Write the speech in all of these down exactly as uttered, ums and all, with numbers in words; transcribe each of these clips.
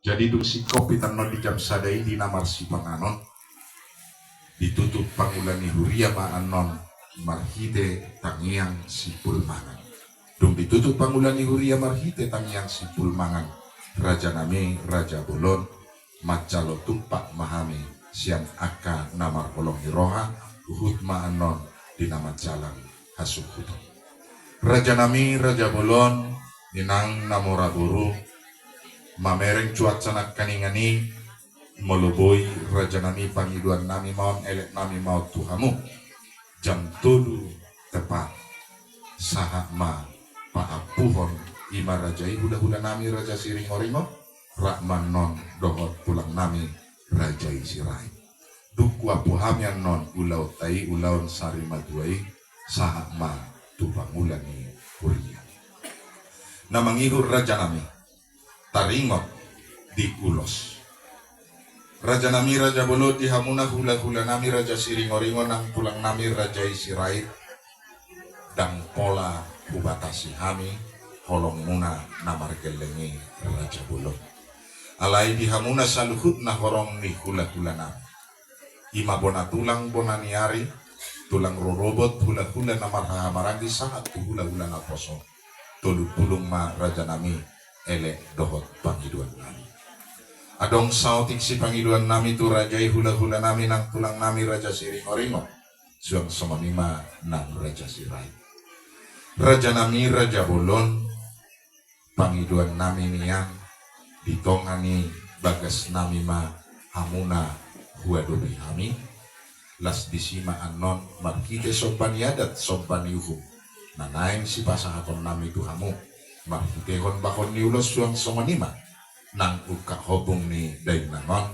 Jadi dung singkop hita annon di jam sada i di na marsipanganon, ditutup pangula ni huria ma annon marhite tangiang simpul mangan. Dung ditutup pangula ni huria marhite tangiang simpul mangan, raja nami, raja bolon, manjalo tumpak ma hami sian angka na marholong ni roha, huhut ma annon di na manjalang hasuhuton. Raja nami, raja bolon, inang na mora boru, mamereng cuaca nangkaningan i, molo boi raja nami, pangidoan nami ma on, elek nami ma on tu hamu. Jam tolu tepat sahat ma paampuhon i ma raja i, hulahula nami raja Siringoringo, rap ma annon dohot tulang nami raja i Sirait. Dung huampu hami annon ulaonta i, ulaon sari matua i, sahat ma tu pangula ni huria. Na mangihut raja nami, taringot di ulos. Raja nami, raja bolon, di hamuna hulahula nami raja Siringoringo nang tulang nami raja i Sirait, ndang pola hubatasi hami holongmuna na margelleng i, raja bolon. Alai di hamuna saluhutna horong ni hulahula nami, i ma bona tulang, bona ni ari, tulang rorobot, hulahula na marhahamaranggi sahat tu hulahula naposo, tolu bulung ma raja nami elek dohot pangidoan nami. Adong saotik sipangidoan nami tu raja i, hulahula nami nang tulang nami raja Siringoringo, suang songon i ma nang raja Sirait. Raja nami, raja bolon, pangidoan nami nian, di tonga ni bagas nami ma hamuna huadopi hami. Las disi ma annon marhite somba ni adat, somba ni uhum, na naeng sipasahaton nami tu hamu, marhitehon bahon ni ulos, suang songon i ma nang ungkap hobung ni dainang on,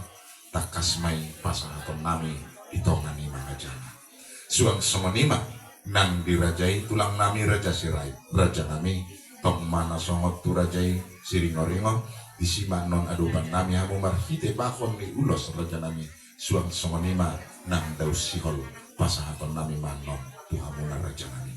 tangkas ma i pasahaton nami di tonga ni mangajana. Suang songon i ma nang di raja i, tulang nami raja Sirait, raja nami, tong ma na songon tu raja i Siringoringo, disi ma annon adopan nami hamu marhite bahon ni ulos, raja nami, suang songon i ma nang daun sihol pasahaton nami ma annon tu hamuna, raja nami.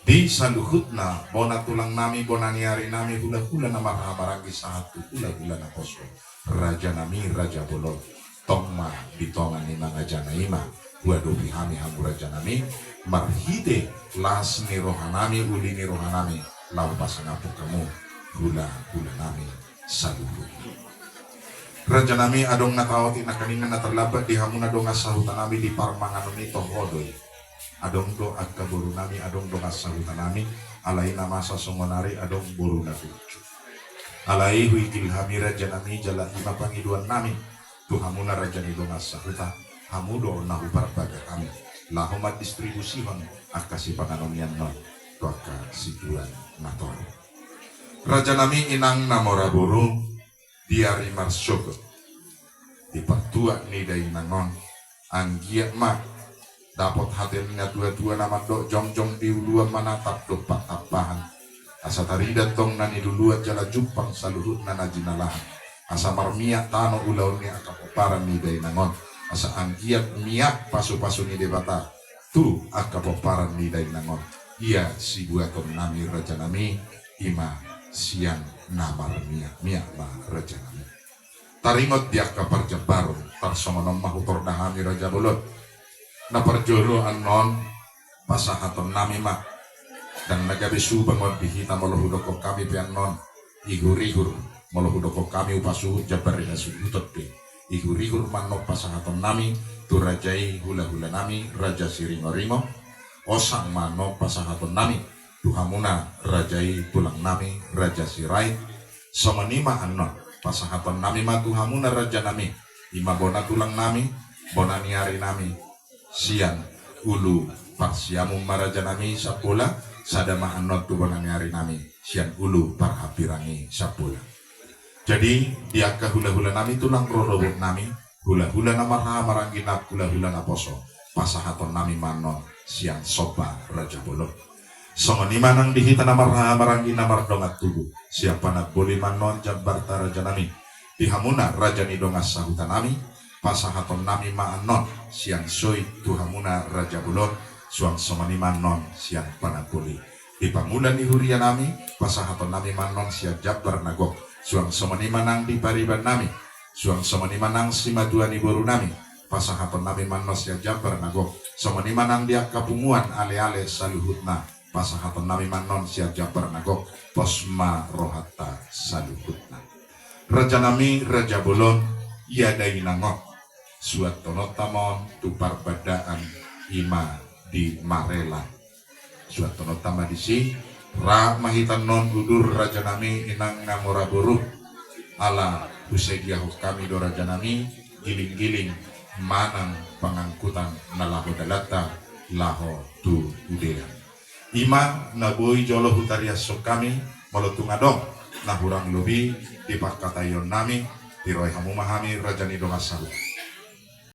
Di saluhutna bona tulang nami, bona ni ari nami, hulahula na marhahamaranggi sahat tu hulahula naposo, raja nami, raja bolon, tong ma di tonga ni mangajana i ma huadopi hami hamu, raja nami, marhite las ni roha nami, uli ni roha nami, laho pasangaphon hamu hulahula nami saluhutna. Raja nami, adong na taotik nangkaningan na tarlambat di hamuna dongan sahuta nami di parmanganon i, toho do i. Adong do angka boru nami, adong dongan sahuta nami, alai na masa songon ari adong boru na burju. Alai huigil hami, raja nami, jala i ma pangidoan nami tu hamuna raja ni dongan sahuta, hamu do na huparbaga hami laho mandistribusihon angka sipanganon i annon tu angka situan na torop. Raja nami, inang na mora boru, di ari marsogot, di partuat ni dainang on, anggiat ma dapot hata ni natuatua na mandok, jongjong di uluan, manatap dompak tampahan, asa tarida tong na niluluan jala jumpang saluhutna na jinalahan, asa marmiak tano ulaon ni angka pomparan ni dainang on, asa anggiat miak pasupasu ni Debata tu angka pomparan ni dainang on. Ia sibuaton nami, raja nami, i ma sian na marmiakmiak ma, raja nami. Taringot di angka parjambaron, tarsongon on ma hutorda hami, raja bolon. Na parjolo annon pasahaton nami ma, ndang na gabe subang on di hita molo hudokkon hami pe annon ihurihur, molo hudokkon hami hupasuhut jambar ni hasuhuton pe, ihurihur ma annon pasahaton nami tu raja i, hulahula nami raja Siringoringo. Osang ma annon pasahaton nami tu hamuna raja i, tulang nami raja Sirait. Songon i ma annon pasahaton nami ma tu hamuna, raja nami, i ma bona tulang nami, bona ni ari nami, sian ulu parsiamun ma, raja nami, sambola, sada ma annon tu bona ni ari nami sian ulu parhambirang i, sambola. Jadi di angka hulahula nami, tulang rorobot nami, hulahula na marhahamaranggi nang hulahula naposo, pasahaton nami ma annon sian somba, raja bolon. Songon i ma nang di hita na marhahamaranggi na mardongan tubu, sian panamboli ma annon jambarta, raja nami. Di hamuna raja ni dongan sahuta nami, pasahaton nami ma annon sian soit tu hamuna, raja bolon, suang songon i ma annon sian panamboli. Di pangula ni huria nami, pasahaton nami ma annon sian jambar na gok Suang songon i ma nang di pariban nami, suang songon i ma nang simatua ni boru nami, pasahaton nami ma annon sian jambar na gok. Songon i ma nang di angka punguan aleale saluhutna, pasahaton nami ma annon sian jambar na gok. Pos ma rohanta saluhutna. Raja nami, raja bolon, ia dainang on, suantononta ma on tu parbandaan, i ma di Marela. Suantononta ma disi. Rap ma hita annon udur raja nami, inang na mora boru, ala husediahon hami do raja nami giling-giling manang pangangkutan na laho dalanta laho tu udean. I ma na boi jolo hutariashon hami. Molo tung adong na hurang lobi di pangkataion nami, tiroi hamu ma hami raja ni dongan sahuta.